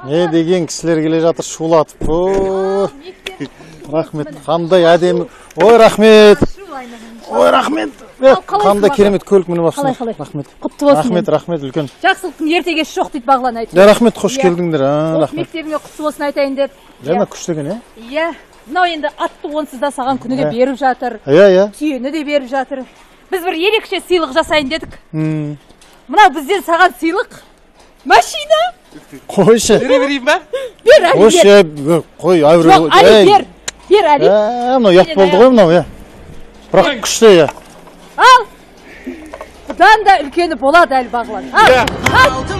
Не деген кісілер келе жатыр шулатып. О, рахмет, қандай әдемі. Ой, рахмет. Ой, рахмет. Қандай керемет көлік мініп алыпсыңдар. Қалай, қалай? Рахмет. Құтты болсын. Рахмет, рахмет үлкен. Жақсылықтың ерте кеші жоқ дейді Бағлан айтып. Ja, рахмет, қош келдіңдер. Рахмет. Мектебіңе құтты болсын айтайын деп. Жаңа күшті екен, иә? Иә. Мынау енді атты онсыз да саған күніге беріп жатыр. Иә, иә. Түйені де беріп жатыр. Біз бір ерекше сыйлық жасайын дедік. Мынау бізден саған сыйлық. Машина. Қойшы. Бере берейін ба? Бер, Әли, Қойшы, қой, әуре. Жоқ, Әли, бер. Бер, Әли. Мынау ұят болды ғой мынау, иә. Бірақ күшті, иә. Ал. Бұдан да үлкені болады әлі, Бағлан. Ал. Ал.